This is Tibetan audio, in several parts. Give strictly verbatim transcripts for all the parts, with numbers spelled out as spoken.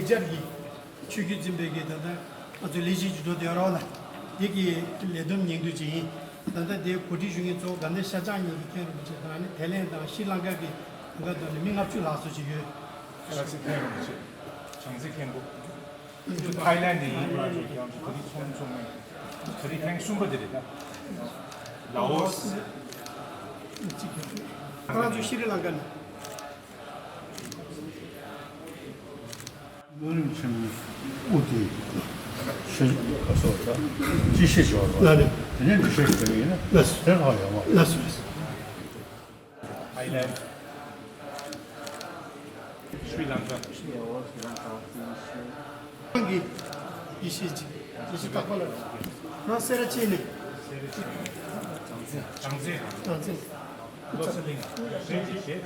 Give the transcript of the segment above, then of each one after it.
སྦྱར་གྱི་ཆོས་བརྒྱུད་འཛིན་པའི་གི་ད་ལྟ་ང་ཚོ་ལས་གཞི་ཅིག་འགྲོ་བསྡད་ཡོད་རེད་བ་ལ། འདི་གི་ལས་བསྡོམས་ཉིང་བསྡུས་ཅིག་ཡིན། ད་ལྟ་དེ་གོ་སྒྲིག་ཞུ་མཁན་གཙོ་བོ་དགའ་ལྡན་ཤར་བྱང་གཉིས་ཀྱི་མཁན་རིན་པོ་ཆེ་དང་ཨ་ནི་ཐའི་ལེན་དང་ཤྲི་ལང་ཀ་གི་ལང་ཀ་དོན་ནས་མི་ལྔ་བཅུ་ལྷག་ཙམ་ཅིག་ཡོད། ཤར་རྩེ་མཁན་རིན་པོ་ཆེ། བྱང་རྩེ་མཁན་པོ། ཐའི་ལེན་ནས་ཡིན་པ་ཅིག་ཡང་ག་རེ་ཚོང་ཚོང་མེད། ག་རེ་ཐེངས་གསུམ་པ་དེ་རེད་ད། ལའོ་སི། ཁོ་རང་ཚོ་ཤྲི་ལང་ཀ་ནས། སྨོན་རིམ་ཆེན་མོའི་དབུ་དེ་ཆོས་སོགས་དང་སྤྱི་བཤད་ཞུ་བ་ལ་ལ་ནི་དེ་ནས་འདི་བཤད་ཞུ་ཡིན་ན་ལ་སོ་དེ་ཧ་ཡོང་བ། ལ་སོ་ལ་སོ། ཐའི་ལེན། ཤྲི་ལང་ཀ། གང་གི་ཡེ་ཤེས་ཀྱི་ཡེ་ཤེས་དག་པ་ལ་རང་སེ་ར་ཅན་ནས། བྱང་རྩེ། བྱང་རྩེ། བྱང་རྩེ། བློ་གསལ་གླིང་། བྱང་རྩེ།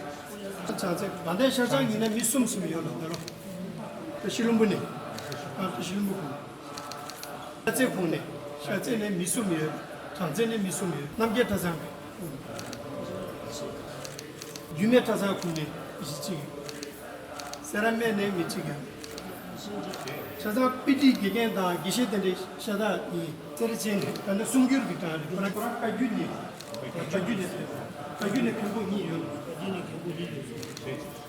དགའ་ལྡན་ཤར་བྱང་ཡིན་ན་མི་གསུམ་གསུམ་ཡོད་ལ་ད་རུང་། ཤྲི་ལྷུན་པོ་ནས། ཨ་ཤྲི་ལྷུན་པོ་ཁོངས། ཤར་རྩེ་ཁོངས་ནས། ཤར་རྩེ་ནས་མི་གསུམ་ཡོད། བྱང་རྩེ་ནས་མི་གསུམ་ཡོད། རྣམ་རྒྱལ་གྲྭ་ཚང་། རྒྱུད་སྨད་གྲྭ་ཚང་ཁོངས་ནས་མི་གཅིག་ཡོད། སེ་ར་སྨད་ནས་མི་གཅིག་ཡོད། ཆ་ཚང་དཔེ་ཁྲིད་དགེ་རྒན་དང་དགེ་བཤེས་དེ་འདྲའི་ཤ་སྟག་ཡིན། སེ་ར་བྱེས་ནས་ད་ནི་གསུང་སྒྱུར་གྱི་གྲངས་རེད། ཁོ་རང་ཁོ་རང་བཀའ་བརྒྱུད་ནས། བཀའ་བརྒྱུད་ནས། བཀའ་བརྒྱུད་ནས་མཁན་པོ་གཉིས་ཡོད། བཀའ་བརྒྱུད་ནས་མཁན་པོ་གཉིས་ཡོད།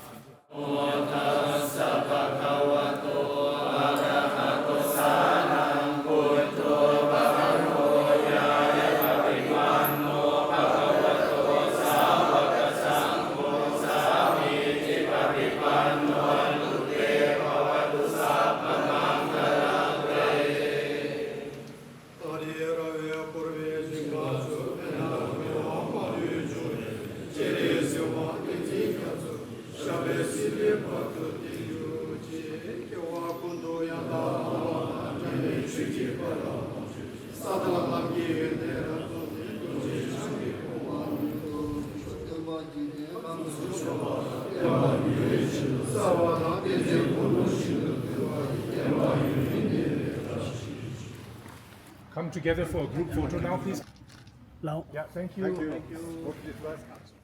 ཨ་རིའི་ར་བས་བསྐོར་བའི་ཞིང་ཁམས་སུ། ཕན་དང་མི་དབང་མ་ལུས་འབྱུང་བའི། སྤྱན་རས་གཟིགས་དབང་བསྟན་འཛིན་རྒྱ་མཚོ། ཞབས་པད་སྲིད་པའི་བར་དུ་བརྟན་གྱུར་ཅིག་སྐྱེ་བ་ཀུན་ཏུ་ཡང་དག་བླ་མ་དང་། འབྲལ་མེད་ཆོས་ཀྱི་དཔལ་ལ་ཕོངས་ཤིང་། ས་དང་ལམ་གྱི་ཡོན་ཏན་རབ་རྫོགས་ནས། ཐུགས་རྗེའི་ཆང་གིས་ཕོངས་པ་མིན་འདུག Come together for a group photo now, please. Lao. Yeah, thank you. Thank you. Thank you.